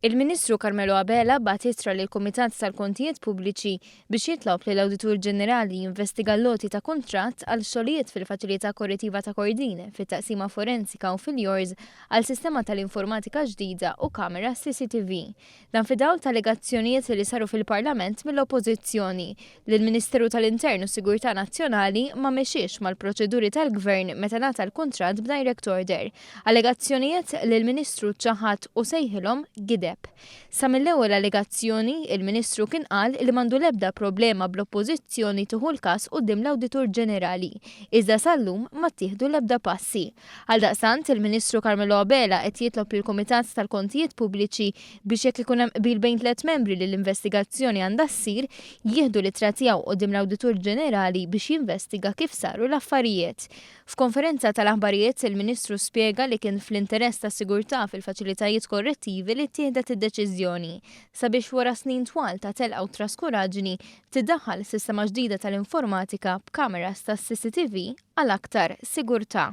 Il-Ministru Carmelo Abela bagħat ittra lill-Kumitat tal-Kontijiet Pubbliċi biex jitlob lill-Awditur Ġenerali jinvestiga l-għoti ta' kuntratt għal xogħlijiet fil-Faċilità Korrettiva ta' Kordin, fit-Taqsima Forensika u fil-Jors għal sistema tal-informatika ġdida u kameras CCTV. Dan fid-dawl ta' allegazzjonijiet li saru fil-Parlament mill-Oppożizzjoni li l-Ministeru tal-Intern u Sigurtà Nazzjonali ma mexiex mal-proċeduri tal-Gvern meta ngħata l-kuntratt b'direct order. Allegazzjonijiet li l-Ministru ċaħad u sejħilhom gideb. Sa mill-ewwel allegazzjoni, il-Ministru kien qal li m'għandu l-ebda problema bl-Oppożizzjoni tieħu l-każ quddiem l-Awditur Ġenerali, iżda sal-lum ma ttieħdu l-ebda passi. Għaldaqstant, il-Ministru Carmelo Abela qed jitlob lill-Kumitat tal-Kontijiet Pubbliċi biex jekk ikun hemm qbil bejn tlett membri li l-investigazzjoni għandha ssir, jieħdu l-ittra tiegħu quddiem l-Awditur Ġenerali biex jinvestiga kif saru l-affarijiet. F'konferenza tal-aħbarijiet, il-Ministru spjega li kien fl-interess tas-sigurtà fil-faċilitajiet korrettivi li ttieħdet id-deċiżjoni sabiex wara snin twal ta' telqa u traskuraġni tiddaħħal sistema ġdida tal-informatika b'kameras tas-CCTV għal aktar sigurtà.